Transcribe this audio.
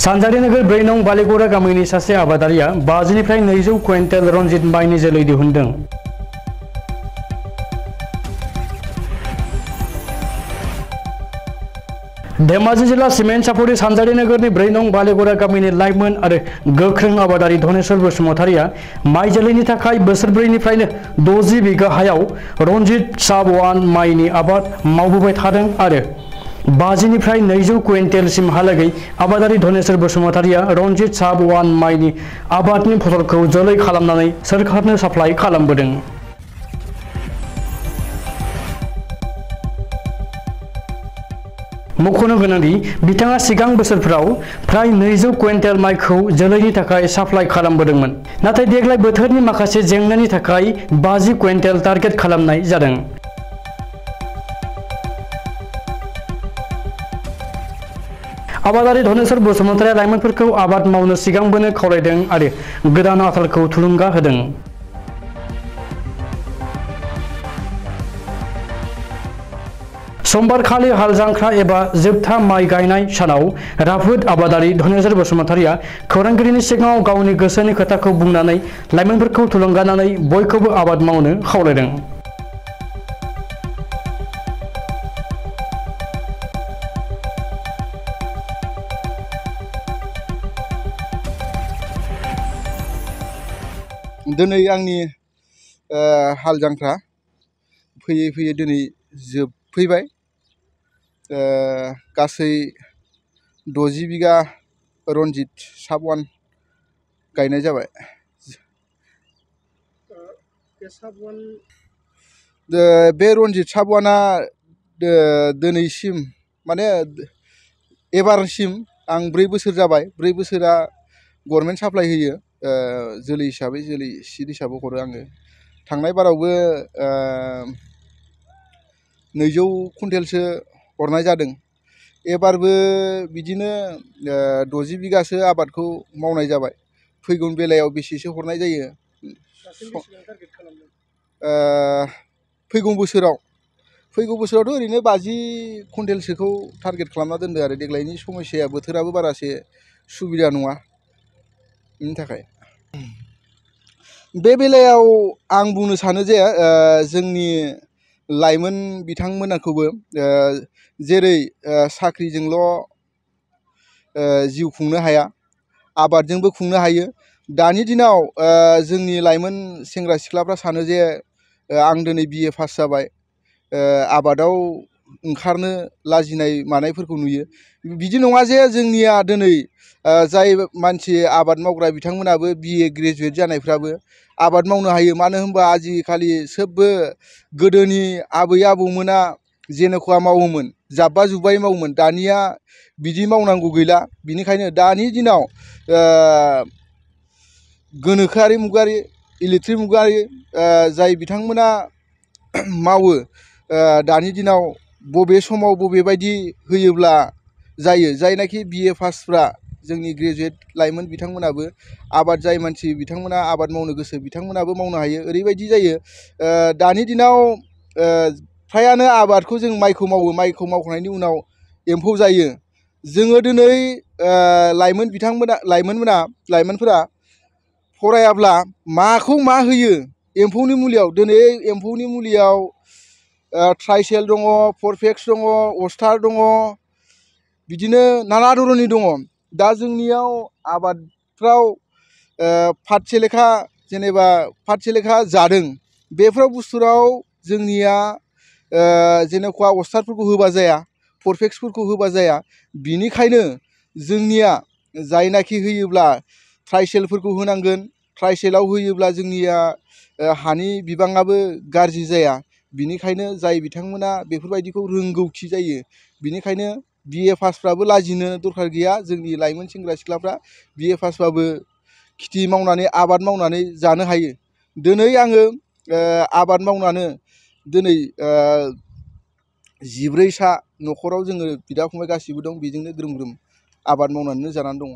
सानजारि नोगोर 4 नं बालिगौरा गामिनि सासे आबादारिया 50निफ्राय 200 कुइन्टेल रनजित माइनि जोलै दिहुनदों। धेमाजि जिल्ला सिमेन्ट-सापरि सानजारि नोगोरनि 4 नं बालिगौरा गामिनि लाइमोन आरो गोख्रों आबादारि धनेश्वर बसुमतारिया माइ जोलैनि थाखाय बोसोरब्रैनिफ्रायनो 60 बिगा हायाव रनजित साब 1 माइनि आबाद मावबोबाय थादों आरो 50निफ्राय 200 कुइन्टेलसिमहालागै आबादारि धनेश्वर बसुमतारिया रनजित साब 1 माइनि आबादनि फसलखौ जोलै खालामनानै सोरखारनो साप्लाय खालामबोदों। मख'नो गोनांदि बिथाङा सिगां बोसोरफोराव फ्राय 200 कुइन्टेल माइखौ जोलैनि थाखाय साप्लाय खालामबोदोंमोन, नाथाय देग्लाय बोथोरनि माखासे जेंनानि थाखाय 50 कुइन्टेल टार्गेट खालामनाय जादों। आबादारि धनेश्वर बसुमतारिया लाइमोनफोरखौ आबाद मावनो सिगांबोनो खावलायदों आरो गोदान आथालखौ थुलुंगा होदों। समबारखालि हाल जांख्रा एबा जोबथा माइ गायनाय सानाव राफोद आबादारि धनेश्वर बसुमतारिया खौरांगिरिनि सिगाङाव गावनि गोसोनि खोथाखौ बुंनानै लाइमोनफोरखौ थुलुंगानानै बयखौबो आबाद मावनो खावलायदों। दिनै आंनि हाल जांख्रा फैयै फैयै दिनै जोबफैबाय। गासै 60 बिगा रनजित साब 1 गायनाय जाबाय। बे रनजित साब 1आ दिनैसिम माने एबारसिम आं 4 बोसोर जाबाय। 4 बोसोरा गभर्नमेन्ट साप्लाय होयो, जोलै हिसाबै जोलै सिट हिसाबै हरो आङो। थांनाय बारावबो 200 कुइन्टेलसो हरनाय जादों। एबारबो बिदिनो 60 बिगासो आबादखौ मावनाय जाबाय। फैगौ बेलायाव बेसेसो हरनाय जायो फैगौ बोसोरावथ' ओरैनो 50 कुइन्टेलसोखौ टारगेट खालामना दोनदों आरो देग्लायनि समस्याया बोथोराबो बारासे सुबिदा नङा, बेनि थाखाय। बे बेलायाव आं बुंनो सानो जे जोंनि लाइमोन बिथांमोनखौबो जेरै साख्रिजोंल' जिउ खुंनो हाया, आबादजोंबो खुंनो हायो। दानि दिनाव जोंनि लाइमोन सेंग्रा सिख्लाफ्रा सानो जे आं दिनै BA पास जाबाय, आबादाव ओंखारनो लाजिनाय मानायफोरखौ नुयो। बिदि नङा जे जोंनिया दिनै जाय मानसि आबाद मावग्रा बिथांमोनाबो BA ग्रेजुवेट जानायफ्राबो आबाद मावनो हायो। मानो होनबा आजिखालि सोबबो गोदोनि आबै आबौमोना जेन'खा मावोमोन, जाब्बा जुब्बायै मावोमोन, दानिया बिदि मावनांगौ गैला। बिनिखायनो दानि दिनाव गोनोखोआरि मुगायारि इलेक्ट्रिक मुगायारि जाय बिथांमोना मावो, दानि दिनाव बबे समाव बबेबायदि होयोब्ला जायो, जायनाखि BA पासफ्रा जोंनि ग्रेजुवेट लाइमोन बिथांमोनाबो आबाद, जाय मानसि बिथांमोना आबाद मावनो गोसो बिथांमोनाबो मावनो हायो। ओरैबायदि जायो दानि दिनाव फ्रायानो आबादखौ जों माइखौ मावो, माइखौ मावखांनायनि उनाव एम्फौ जायो। जोङो दिनै लाइमोनफोरा फरायाब्ला माखौ मा होयो एम्फौनि मुलियाव, दिनै एम्फौनि मुलियाव ट्राइसेल दङ, परफेक्स दङ, अस्टार दङ, बिदिनो नाना धरननि दङ। दा जोंनियाव आबादफ्राव फाथसेलेखा जादों, बेफोराव बुस्थुराव जोंनिया जेनेखा अस्टारफोरखौ होबा जाया, परफेक्सफोरखौ होबा जाया। बिनिखायनो जोंनिया जायनाखि होयोब्ला ट्राइसेलफोरखौ होनांगोन। ट्राइसेलाव होयोब्ला जोंनिया हानि बिबाङाबो गाज्रि जाया। बिनिखायनो जाय बिथांमोना बेफोरबायदिखौ रोंगौथि जायो, बिनिखायनो BA पासफ्राबो लाजिनो दरखार गैया। जोंनि लाइमोन सेंग्रा सिख्लाफ्रा BA पासबाबो खेथि मावनानै आबाद मावनानै जानो हायो। दिनै आङो आबाद मावनानै दिनै 14 सा न'खराव जोङो बिदा फंबाय गासिबो दं, बेजोंनो ग्रोम ग्रोम आबाद मावनानैनो जानानै दङ।